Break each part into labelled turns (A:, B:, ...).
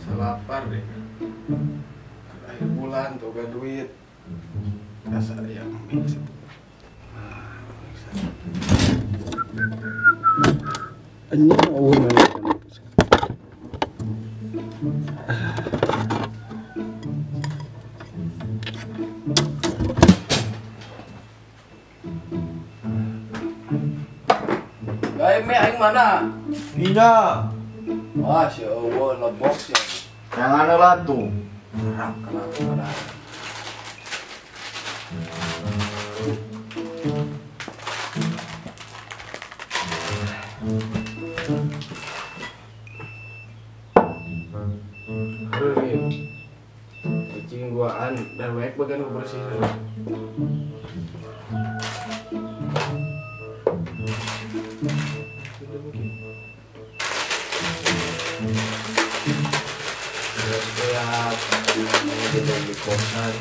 A: Salapar deh. Akhir bulan tuh gak duit. Rasa yang mie situ. Nah, anjing eueuh mana. Gae mie aing mana?
B: Iya.
A: Wah, si eueuh lebok sih.
B: Jangan heula tuh.
A: Rak kenapa? Kucing duaan dan baik bagian bersih. Di kosan.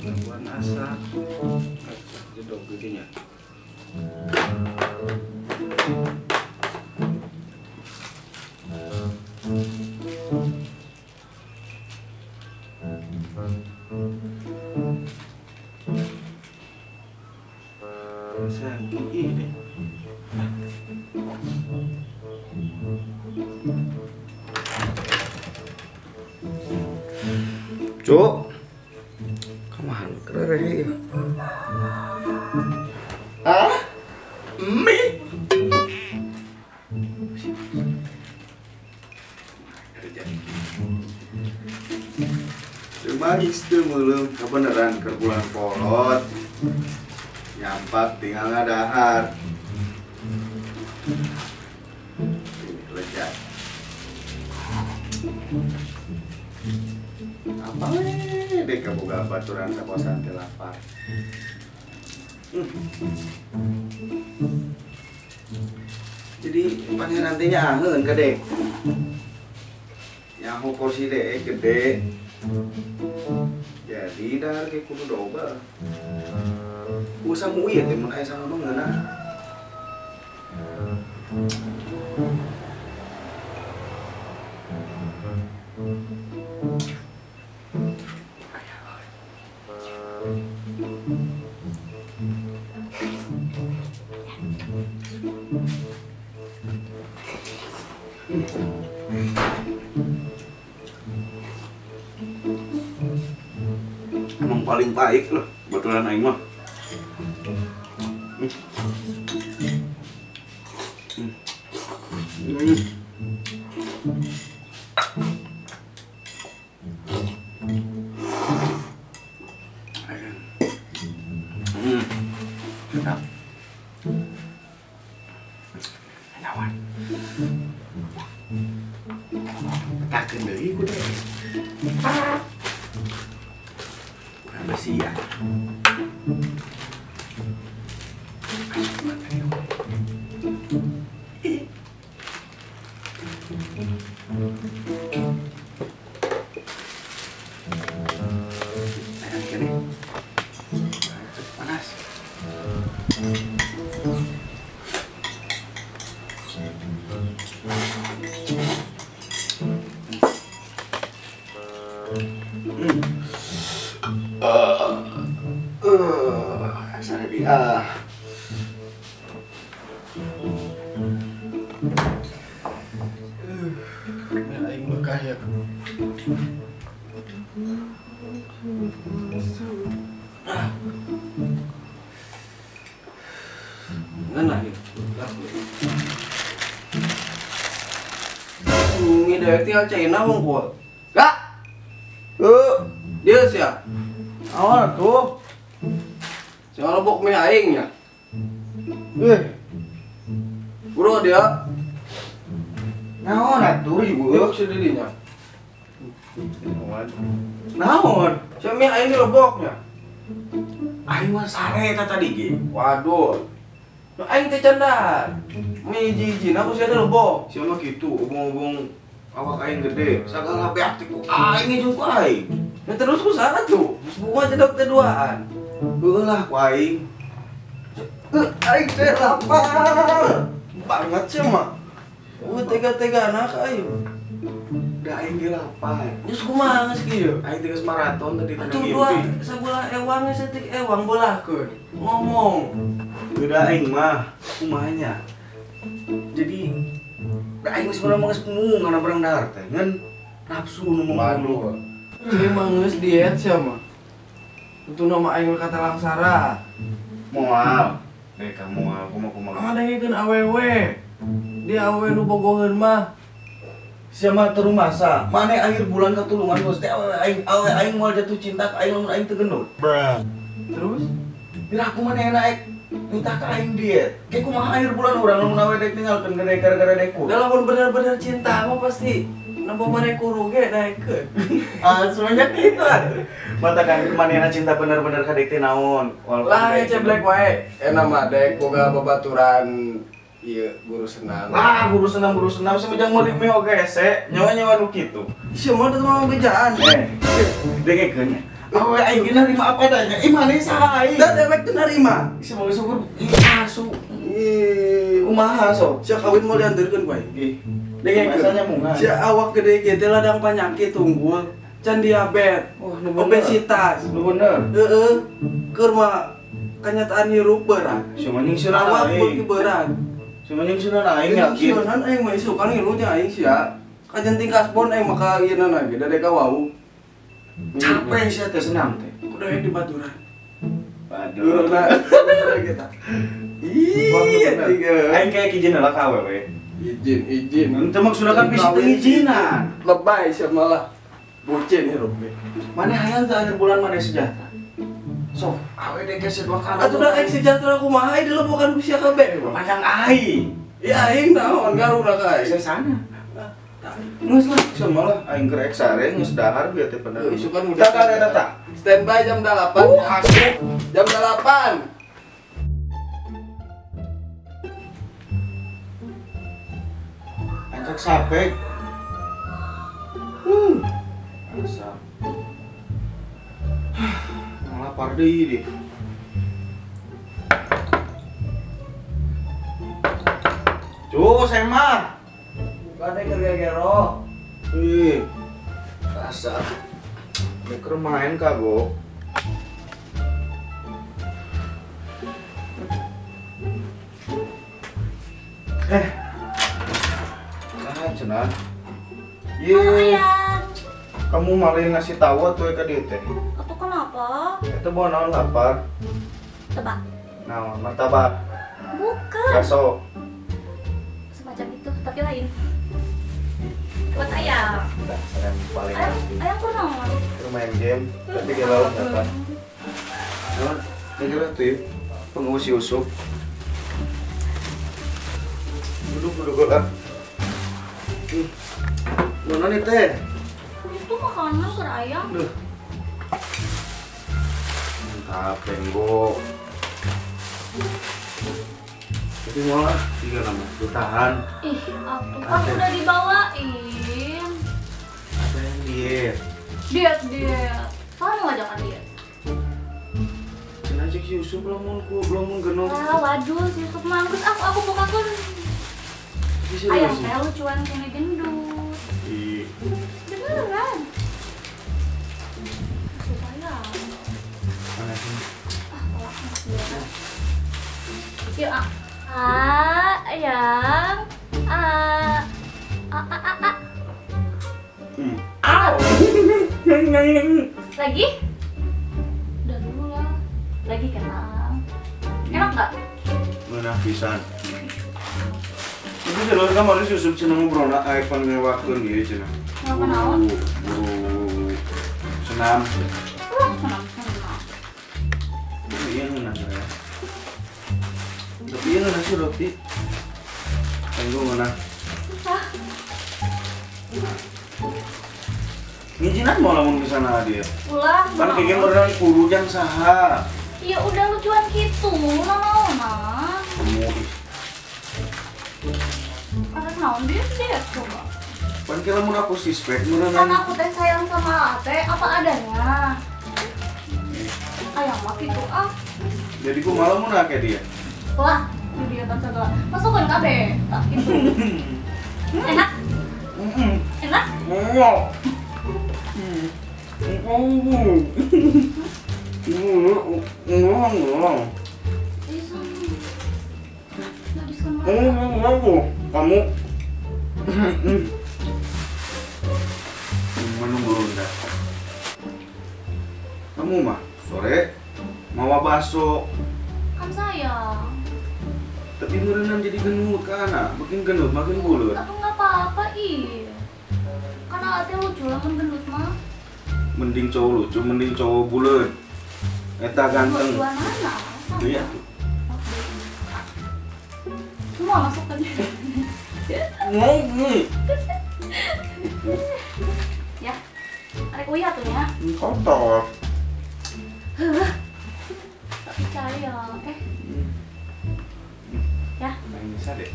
A: Gangguan asap, jedok gedenya. Ini.
B: Cuk, kemana keren ya? Ah, mie. Cuma istri melem kebenaran ke bulan kolot. Nyampak tinggal ngadahar. Ini lezat. Apa deh kaboga baturan sakosan teh lapar. Jadi pangeran teh nyaheun ka dek. Nyaho porsi dek gede. Jadi dahar ke kudu dobel. Usah muieu teh mun aya sangu mah ngeunah. Emang paling baik loh, baturan aing mah. Sedap. Nyawan. Petakeun deui ku deh. Kurang besi ya. Panas.
A: Aing bekah ya. Ngeunah ya. Ngi dewek tinggal China wungkul. Gak? Dia sih ya.
B: Awal tuh.
A: Sia lebok mie aing nya. Bro dia.
B: Naon atuh ibu?
A: Yuk si didinya.
B: Naon?
A: Sia mie aing dileboknya.
B: Aing mah sare eta tadi ge.
A: Waduh. Nu aing teh candar. Mie hiji-hijina ku sia dilebok.
B: Sia mah kitu obong-obong awak aing gede, sagala beak teh ku aing jeung ku aing.
A: Ya terus ku saha tuh? Geus bunga jedok teh duaan.
B: Heueuh lah ku aing.
A: Aing teh lapar. Banget sih mah. Tega-tega anak aing.
B: Da aing ge lapar.
A: Geus kumaha geus kieu?
B: Aing teh geus maraton tadi teh
A: Atuh dua sabulah ewang setik ewang bolahkeun. Ngomong.
B: Udah aing mah kumaha nya. Jadi da aing geus bener mah geus pemung kana barang dahar teh ngan nafsu nu membunuh.
A: Jadi mah geus diet sia mah. Untungna mah aing kata langsara.
B: Moal. Dek moal kumaha-kumaha.
A: Ah dengekeun awewe. Dia awewe nu bogoheun mah.
B: Sia mah teu rumasa. Mane akhir bulan katulungan geus teh awewe aing moal jatuh cinta ka aing lamun aing teu gendut.
A: Terus
B: piraku manehna ek minta ka aing diet. Ke kumaha akhir bulan urang lamun awewe dek ninggalkeun gede gara-gara dek kuru.
A: Da lamun bener-bener cinta mah pasti nempo maneh kuru ge daekeun.
B: Ah semenjak itu atuh. Mata kan manehna cinta bener-bener ka dek teh naon.
A: Lah ceblek wae. Enak mah dek boga babaturan ieu guru senam.
B: Lah guru senam semenjak meuli mie oge hese, nyawa-nyawa nu kitu.
A: Sia mah teu mau bejaan.
B: Dengekeun nya. Awewe aing ge narima apa adanya. Ih maneh saha aing?
A: Da dewek teu narima.
B: Sia mah syukur ih asu. Ih kumaha sok?
A: Sia kawin moal dianterkeun ku aing.
B: Ih.
A: Dengekeun. Sia awak gede kieu teh ladang panyakit unggul, can diabetes, obesitas.
B: Nu bener.
A: Heeh. Keur mah kanyataan hirup berat.
B: Sia mah nyingsieunan
A: awak
B: aing.
A: beuki berat.
B: Sia mah nyingsieunan aing yakin.
A: Nyingsieunan aing mah isukan ngilu nya aing sia. Kajenting kasbon aing mah ka ieuna ge da deka wau.
B: Capek sia teh senam teh.
A: Kudu aya di baturan.
B: Waduh.
A: Kita. Ih,
B: aing kayak izin lah ka awewe.
A: Izin.
B: Henteu maksudna kan bisa teu izinan.
A: Lebay sia malah bucin hirup ge.
B: Maneh hayang teh akhir bulan maneh sejahtera. Sok, awe dek geus dua kali.
A: Atuh da aing sejahtera kumaha aing dilebokan ku sia kabeh.
B: Panjang aing.
A: Ya aing naon garuna ka aing.
B: Sia sana.
A: Geus lah,
B: sia malah aing keur ek sare geus dahar bieu teh bener.
A: Isukan udah.
B: Tah.
A: Standby jam 8.
B: Asup.
A: Jam 8.
B: Ancak sapek. Asap. Lapar deui deh. Cuh, semah.
A: Bukan keur gegero.
B: Ih. Rasa. Keur main kagok. Nah, cenah. Ye. Kamu malah ngasih tahu atuh ka dieu teh.
C: Atuh kenapa?
B: Eta bawa naon lapar?
C: Tebak.
B: Naon? Martabak.
C: Bukan.
B: Bakso.
C: Semacam itu, tapi lain. Buat ayam.
B: Udah, sayang paling ngerti.
C: Ayam kurang.
B: Keur main game, tapi dia lawan apa? Naon? Kira tuh ya, pengurus Yusuf. Duduk lah. Mana nih teh?
C: Itu makanan ke ayam.
B: Duh. Mantap, tenggo. Tapi malah tiga nama ditahan.
C: Ih, aku kan udah dibawain.
B: Apa yang diet?
C: Diet. Kamu mau ngajakan diet?
B: Cenah cek si Yusuf lamun ku lamun genong.
C: Ah, waduh, si Yusuf mah geus aku bukakeun. Ayam teh lucuan kene gendut.
B: Ih.
C: Beneran. Supaya.
B: Mana sih?
C: Ah, tolak mas. Yuk, ah. A, ayam. A, A, A, A, A.
A: Au.
C: Lagi? Udah dulu lah. Lagi kan? Enak nggak?
B: Ngeunah pisan. Tapi jalur kamari Yusuf cenah ngobrolna aek pangewakeun ieu cenah.
C: Kenapa naon?
B: Guru senam.
C: Senam.
B: Tapi yang ngeunah ya. Tapi yang ngeunah sih roti. Tunggu ngeunah.
C: Susah.
B: Ngijinan mau lamun ke sana dia.
C: Ulah.
B: Kan kayaknya berenang kudu jang saha.
C: Ya udah lucuan gitu, naon-naon.
B: Kamu.
C: Karena naon dia dia coba.
B: Pan kira mun aku suspek meureunan.
C: Kan aku teh sayang sama Ate apa adanya. Ayam mah gitu ah.
B: Jadi ku malah mun akeh dia.
C: Lah, dia kan segala. Masukkan kabeh, tak gitu. Enak? Enak?
B: Enggak. Kamu menunggu udah. Kamu mah sore mawa bakso.
C: Kan sayang.
B: Tapi merenang jadi gendut kan, makin gendut makin bulat.
C: Aku nggak apa-apa ih. Karena Ate lucu lah kan gendut mah.
B: Mending cowok lucu, mending cowok bulat. Eta ganteng. Iya tuh.
C: Semua masuk kan. Ya, arek uyah tuh ya.
B: Kotor.
C: Tak percaya, Ya.
B: Main bisa deh.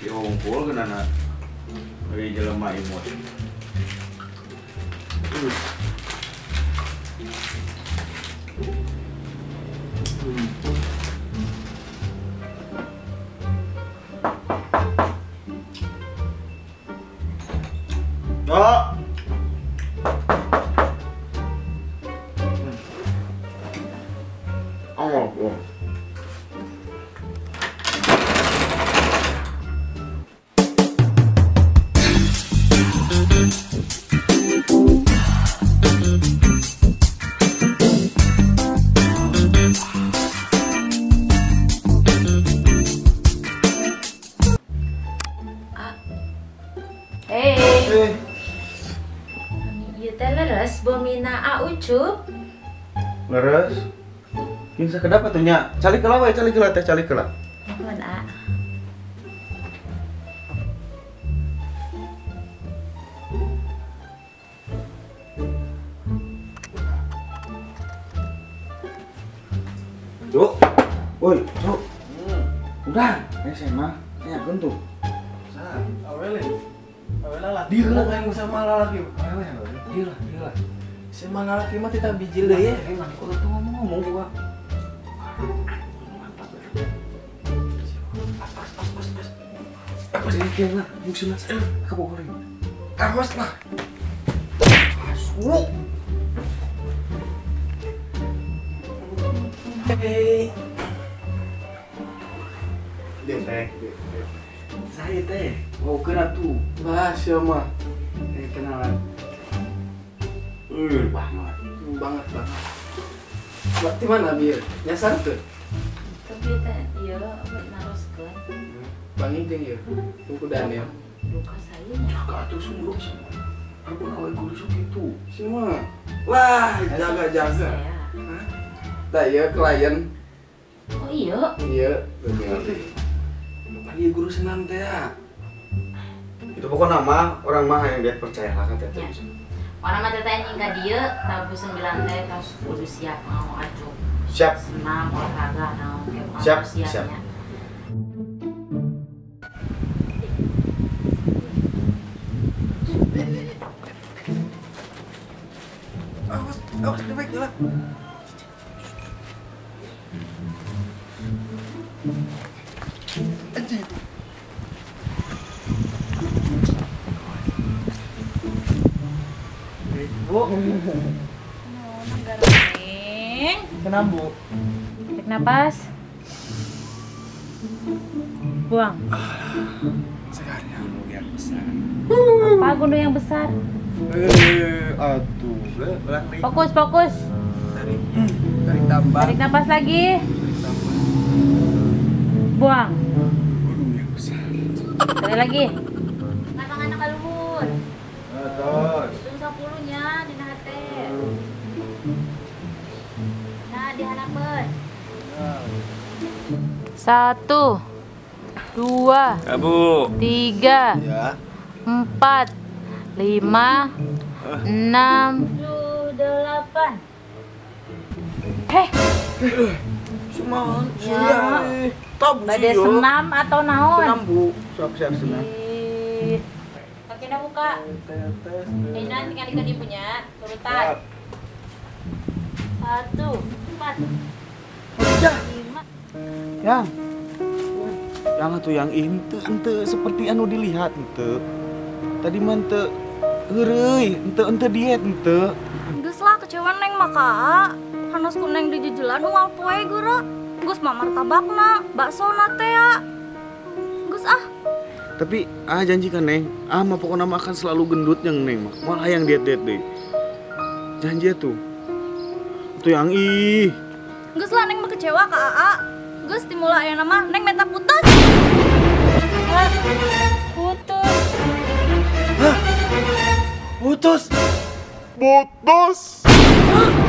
B: Ya ngumpul kena dari jelema imut. Dok. Oh.
D: Hey. Ieu teh leres bomina A Ucup.
B: Leres. Jeung sakedap atuh nya. Calik heula we, calik heula teh, calik heula.
D: Nuhun A.
B: Cuk. Woi, Cuk. Udah, SMA. Tanyakeun tuh.
A: Sa, awele. Awele lah. Dia lah yang sama lalaki.
B: Awewe, dia lah, dia lah.
A: Sama lalaki mah tita bijil deui ya.
B: Emang kalau tuh ngomong-ngomong gua. Pas, pas, pas, pas, pas. Apa sih ini lah? Mungkin lah. Kamu goreng.
A: Awas lah.
B: Masuk.
A: Hei. Dia teh.
B: Saya teh. Oh, kena tuh.
A: Bah, siapa? Kenalan.
B: Banget.
A: Banget banget. Berarti mana biar? Nyasar tuh.
D: Tapi teh ieu naroskeun.
A: Bangi jeung ieu. Buku Daniel.
D: Luka saya.
B: Jaga atuh sungguh semua. Aku awe guru gitu.
A: Semua. Wah, jaga-jaga. Hah? Tah ieu klien.
D: Oh iya.
A: Iya, bener. Lupa dia guru senam teh ya.
B: Itu pokoknya nama orang mah yang dia percaya lah kan teh.
D: Orang mah teteh nyingka dieu tabu 9 teh tos kudu siap mau acuk.
B: Siap.
D: Senam olahraga naon ke
B: siap, siap.
A: Awas, awas dewek lah. Anjing.
B: Bu.
D: Neng.
B: Kenapa, Bu?
D: Tarik napas. Buang.
A: Segarnya gunung yang besar.
D: Apa gunung yang besar?
B: Aduh,
D: fokus, fokus.
A: Tarik, tarik tambah.
D: Tarik napas lagi.
A: Tarik tambah.
D: Buang.
A: Gunung yang besar.
D: Sekali lagi. Tangan kaluhur.
B: Atas.
D: Hitung 10 nya dina hate. 1, 2,
B: Ya, Bu.
D: 3,
A: Ya.
D: 4, 5, 6, 7, 8. Heh.
B: Semangat.
D: Ya.
B: Tabu
D: Bade senam atau naon?
B: Senam, Bu. Siap-siap senam.
D: Kakina buka. Ini nanti tinggal di punya turutan. 1, 4, 5.
B: Yang. Yang atuh yang ente seperti anu dilihat ente. Tadi mah ente heureuy, ente diet ente.
C: Geus lah kecewa neng maka. Hanos ku neng dijejelan unggal poe geura. Geus mah martabakna, baksona teh ya. Geus ah.
B: Tapi janji kan neng, mah pokoknya mah akan selalu gendut yang neng mah. Moal hayang diet-diet deui. Janji atuh. Tuh yang ih.
C: Geus lah neng mah kecewa ka Aa. Geus timula ayeuna mah neng minta putus.
D: Hah? Putus.
B: Hah? Putus.
A: Putus.
B: Hah?